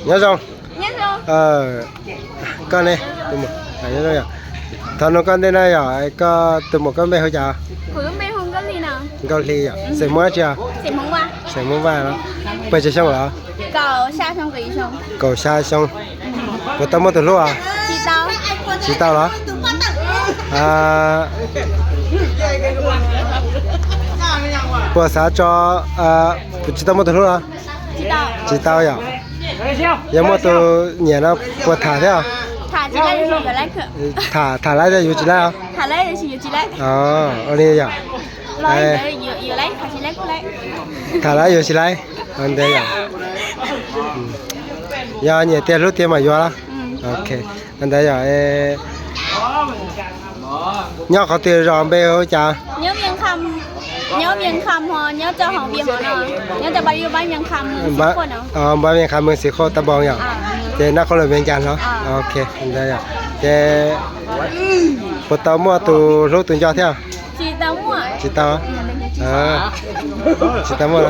Nyob zoo. Koj ne? Thov nug koj ntej na yom, koj tus muam koj npe hu cas? Nkauj Hli yom, xeem Hmoob dab tsi os? Xeem Hmoob Vaj los? Pes tsawg xyoo lawm? Kaum xya xyoo. Puas tau muaj tus hlub os? Tsis tau los? Puas xav tso, tsis tau muaj tus hlub los? Tsis tau yom. Yog muaj tus nyiam no puas tham thiab? Tham, tham lawv yuav tsis laib os? Ua li yom. Tham lawv yuav tsis laib. Ua ntawd yom. Yog nyiam tiag hlub tiag mam yuav los? Ok, ua ntawd yom. Nyob qhov twg zos npe hu cas? Npab Vias Kham Mws xis Khau Tha Npoos yom. Ces nab qhov lus Vias Cas no. Ok, ua ntawd yom. Ces puas tau muaj tus hlub tus nco thiab? Tsis tau. Tsis tau muaj.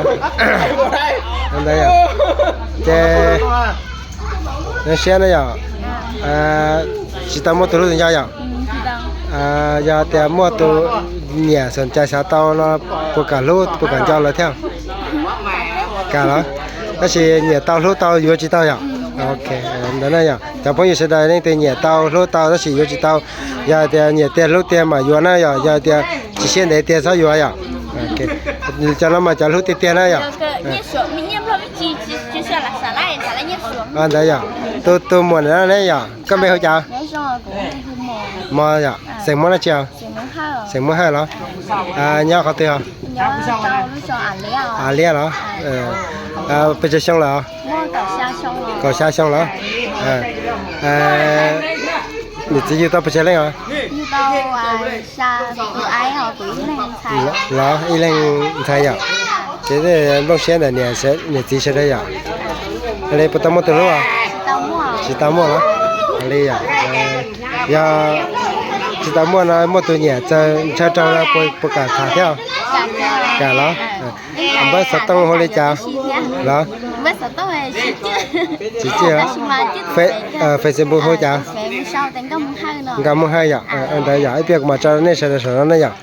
Ua ntawd yom. Ces zoo siab na yom. Tsis tau muaj tus hlub tus nco yom. Yog tias muaj tus nyiam xoom cai xav tau no, puas kam hlub puas kam nco lawv thiab? Kam los? Tab sis nyiam tau hlub tau yuav tsis tau yom? Ok, ntawd na yom. Cov phooj ywg sawv daws leej twg nyiam tau hlub tau tab sis yuav tsis tau, yog tias nyiam tiag hlub tiag mam yuav na yom, yog tias tsis siab ntev tiag txhob yuav yom. Cov no mas cov hlub tiag tiag na yom. Ntawd yom. Tus muam no ne yom, koj npe hu cas? Mos yom, xeem Hmoob dab tsi os? Xeem Hmoob Hawj los? Nyob qhov twg os? Av Liab los? Pes tsawg xyoo lawm os? Kaum xya xyoo los? Niam txiv yug tau pes tsawg leej os? Los ib leeg ntxhais yom. Ces nplooj siab ntawm niam txiv sawv daws yom. Li puas tau muaj tus hlub os? Tsis tau muaj los? Li yom. Yog tsis tau muaj no muaj tus nyiam txawg ntshaw raug no puas kam tham thiab? Kam los? Npawb xov tooj hu li cas los? Tsis txawj. Facebook hu cas? Nkauj Mooj Hawj yom. Ntawd yom, ib pliag kuv mam tso nej sawv daws saum no na yom.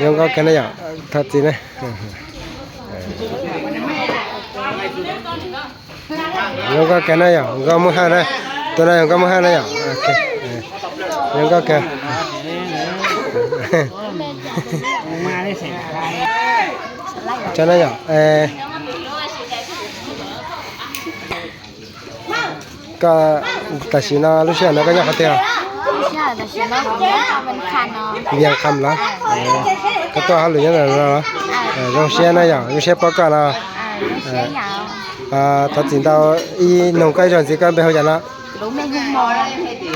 Zoo nkauj kawg na yom, thov txim na. Zoo nkauj kawg na yom, Nkauj Mooj Hawj na. Tus no yog Nkauj Mooj Hawj na yom. Zoo nkauj kawg. Tso na yom. Koj tam sim no lub sij hawm no koj nyob qhov twg? Vias Kham los? Koj tuaj hauj lwm nyob ntawm no los? Zoo siab na yom, zoo siab pom koj no. Thov txim ntau, ib nug koj ib zaug ntxiv, koj npe hu cas no?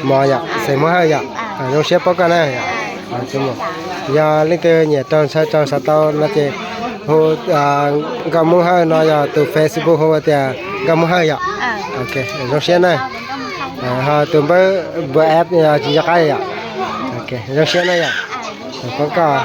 Mos yom, xeem Hmoob Hawj yom. Zoo siab pom koj na yom. Yog leej twg nyiam raug ntshaw raug xav tau no ces hu Nkauj Mooj Hawj no, yog tus Facebook hu tias Nkauj Mooj Hawj yom. Zoo siab na. Ho tus npawb npawb app tsis nco qab yom. Zoo siab na yom. Pom koj.